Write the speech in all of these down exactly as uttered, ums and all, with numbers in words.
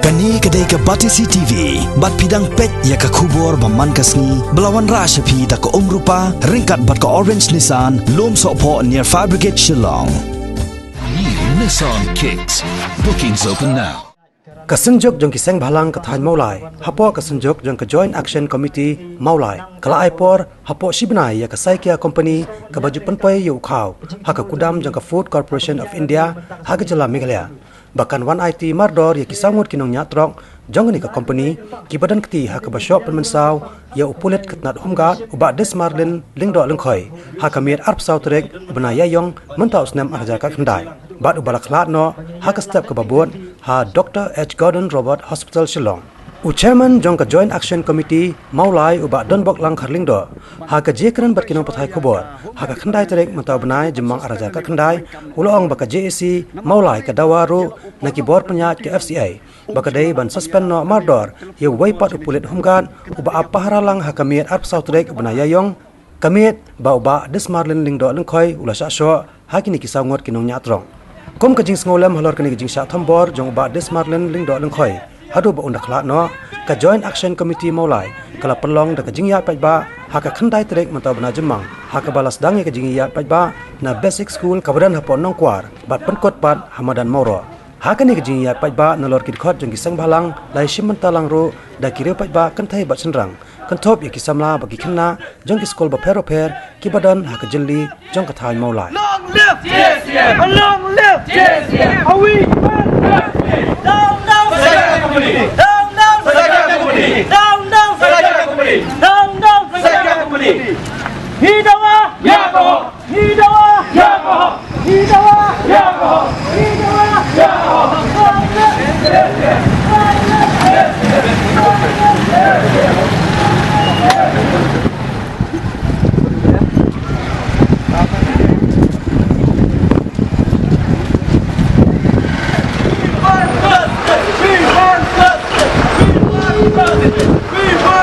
Kane ka dei ka Batesi T V, bad phi dang peit ïa ka khubor ba man ka sngi, ba la wanrah sha phi da ka Umrupa, ryngkat bad ka Orange Nissan, Lum Sohphoh near Fire Brigade Shillong. New Nissan Kicks. Bookings open now. Ka synjuk jong ki seng bhalang ka thaiñ Mawlai, hapoh ka synjuk jong ka Joint Action Committee Mawlai, ka la ai por hapoh shi bnai ïa ka Saikia Company kaba ju pynpoi ïa u khaw ha ka kudam jong ka Food Corporation of India ha ka jylla Meghalaya, ba kan wan aiti mardor ïa ki saw ngut ki nongñiah trok jong kane ka company, kiba don kti ha kaba shoh pynmynsaw ïa u pulit ka tnat Home Guard, u Bah Desmarlin Lyngdoh Lyngkhoi, ha ka miet arphew saw tarik u bnai Ïaïong mynta u snem ar hajar khatkhyndai, bad uba la khlad noh ha ka step kaba bud ha Doctor H Gordon Roberts Hospital Shillong. U Chairman jong ka Joint Action Committee Mawlai, u Bah Donbok Langkhar Lyngdoh, ha ka jingïakren bad ki nongpathai khubor ha ka khyndai tarik mynta u bnai Jymmang ar hajar khatkhyndai, u la ong ba ka J A C Mawlai ka dawa ruh na ki bor pynïaid ka F C I ba ka dei ban suspend noh mardor ïa uwei pat u pulit Home Guard uba ap pahara lang ha ka miet arphew saw tarik u bnai Ïaïong, ka miet ba u Bah Desmarlin Lyngdoh Lyngkhoi u la shah shoh ha kine ki saw ngut ki nongñiah trok. Kum ka jingsngewlem halor kane ka jingshah thombor jong u Bah Desmarlin Lyngdoh Lyngkhoi haduh ba un da khlad noh, ka Joint Action Committee Mawlai ka la pynlong da ka jingïaid paidbah ha ka khyndai tarik mynta u bnai Jymmang, ha kaba la sdang ïa ka jingïaid paidbah na Basic School kaba don hapoh Nongkwar bad pynkut pat ha madan Mawroh. Ha kane ka jingïaid paidbah nalor ki dkhot jong ki seng bhalang, la ïashim bynta lang ruh da ki riew paidbah kynthei bad shynrang, kynthup ïa ki samla bad ki khynnah jong ki skul bapher bapher kiba don ha ka jylli jong ka thaiñ Mawlai. Long live J A C M! Long live J A C M! Are we? Down, down, Saikia Company! Down, down, Saikia Company! Down, down, Saikia Company! Down, down, Saikia Company! Hi dawa! Ïa ka hok! Hi dawa! Ïa ka hok! Hi dawa! Ïa ka hok! Hi dawa! Ïa ka hok! We want justice! We want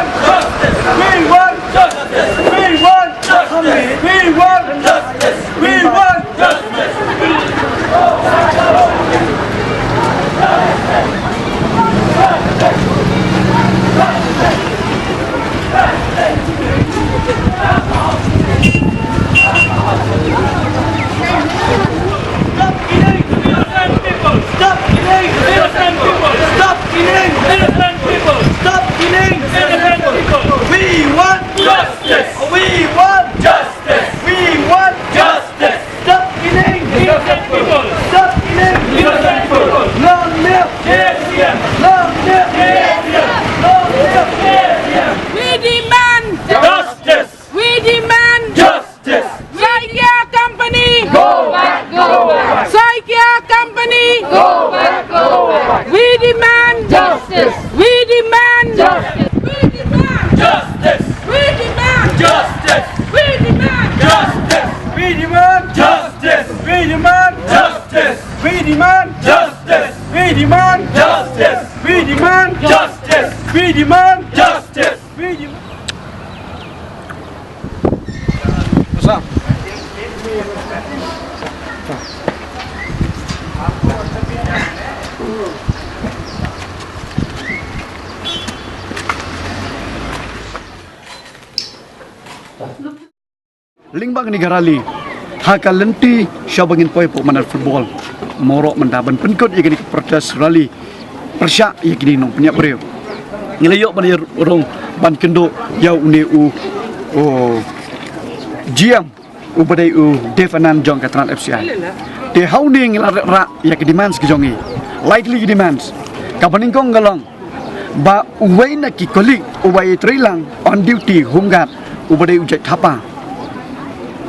justice! We want justice! We want justice! We want justice! We want justice! We want justice! Stop killing innocent people! Stop killing innocent people! Stop killing innocent people! Stop killing innocent people! We want justice! We want justice! We want justice! Stop killing innocent people! Stop killing innocent people! Long live J A C M! Long live J A C M! Long live J A C M! We demand justice! We demand justice! Saikia Company! Go back! Go back! Saikia Company! Go back! Go back! We demand justice! We demand justice! We demand justice! We demand justice! We demand justice! We demand justice! We demand justice! We demand justice! We demand justice! We demand justice! We demand justice! We demand Lyngba kane ka rally, ha ka lynti shuwa ba ngin poi hapoh madan football Mawroh mynta ban pynkut ïa kane ka protest rally pyrshah ïa kine ki nongpynïap briew. Ngi la ïoh ban ïa rung ban kynduh ïa une u, u G M uba dei u Dave Anand jong ka tnat F C I. Te ha une ngi la rah ïa ki demands ki jong ngi. Lai tylli ki demands. Kaba nyngkong ka long ba uwei na ki colleague uba ïatrei lang on duty, home guard, uba dei u Jait Thapa,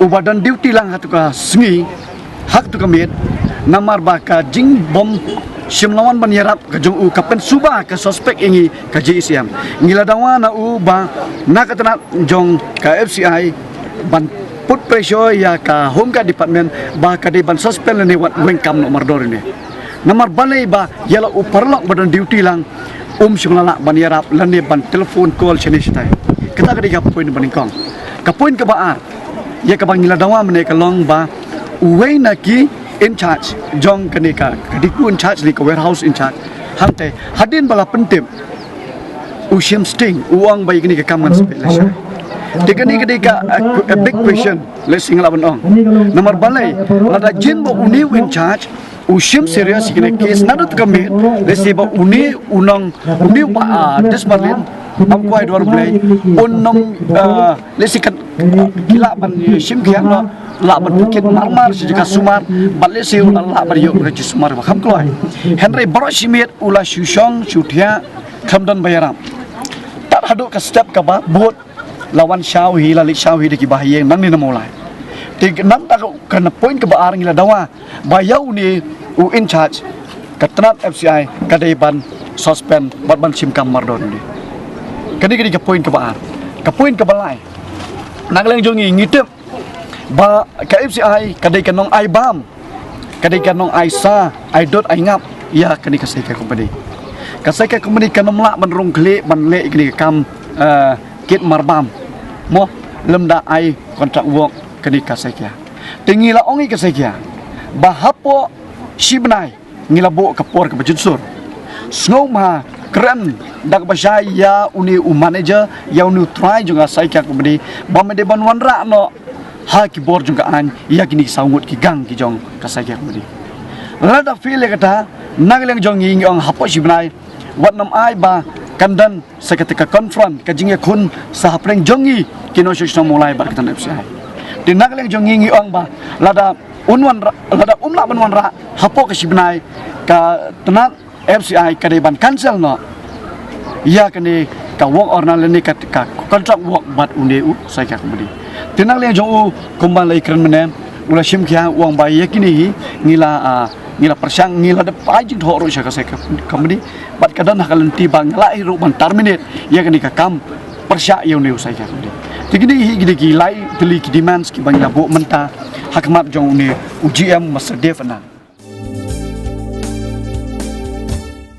uba don duty lang ha katu ka sngi, ha katu ka miet, namar ba ka jingbym shym la wan ban ïarap ka jong u ka pynsuba ka suspect ïa ngi ka J A C M. Ngi la dawa na u ba na ka tnat jong ka F C I ban put pressure ïa ka Home Guard Department ba ka dei ban suspend lane wat weng kam noh mardor ïa une. Namar balei ba ïa la u paralok ba don duty lang um shym la lah ban ïarap lane ban telephone call shane shatai. Kata ka dei ka point ba nyngkong. Ka point kaba ar, ïa kaba ngi la dawa mynne ka long ba uwei na ki in charge jong kane ka, ka diku in charge ne ka warehouse in charge Hangte hadien ba la pyntip, u Shim Sting u ong ba ïa kane ka kam ngan sa peit lashai. Te kane ka dei ka, a, a big question. Lehse nga lah ban ong, namar balei? Lada jin ba une u in charge u shim serious ïa kane ka case, naduh ka miet, lehse ba une u nong, une u bah, a, Dismarlin, ym kwai dwar Blei, un nong, a, lehse kan, ki lah ban, eh, shim khia noh, lah ban pynkit marmar sha jaka sumar, bad lehse u lah ban ïoh ka jingsumar ba kham kloi. Hynrei baroh shi miet u la shu shong shu thiah, khlem don ba ïarap. Tad haduh ka step kaba bud, la wan shaw hi, la leit shaw hi da ki bahaïing nangne na Mawlai. Te namar kata ka point kaba ar ngi la dawa ba ïa une u in charge ka tnat F C I ka dei ban suspend bad ban shim kam mardor une. Kane ka dei ka point kaba ar. Ka point kaba lai, na ka liang jong ngi, ngi tip ba ka F C I ka dei ka nong ai bam, ka dei ka nong ai sa, ai dud, ai ngap ïa kane ka Saikia company. Ka Saikia company kan ym lah ban rung khlieh ban leh ïa kane ka kam, eh, kit marbam, mo, lymda ai contract work kane ka Saikia. Te ngi la ong ïa ka Saikia ba hapoh shi bnai ngi la buh ka por kaba jynsur. Sngewbha kren da kaba shai ïa une u manager, ïa une u trai jong ka Saikia company, ba me dei ban wanrah noh ha ki bor jong ka aiñ ïa kine ki saw ngut ki gang ki jong ka Saikia company. Lada fail ïa kata, na ka liang jong ngi, ngi ong hapoh shi bnai, wat nym ai ba kan don sa kata ka confront, ka jingïakhun sa hapdeng jong ngi ki nongshong shnong Mawlai bad ka tnat F C I. Te na ka liang jong ngi, ngi ong ba lada un wanrah, lada um lah ban wanrah hapoh ka shi bnai, ka tnat F C I ka dei ban cancel noh ïa kane ka work order lane ka, ka contract work bad une u Saikia company. Te na ka liang jong u, kumba la ïakren mynne, u la shim khia, u ong ba ïa kine hi ngi la, ah, ngi la pyrshang, ngi la dep ai jingthoh ruh sha ka Saikia company, bad ka don ha ka lynti ba ngi la ai ruh ban terminate ïa kane ka kam pyrshah ïa une u Saikia company. Te kine hi kine ki lai tylli ki demands kiba ngi la buh mynta ha khmat jong une u G M Mister Dave Anand.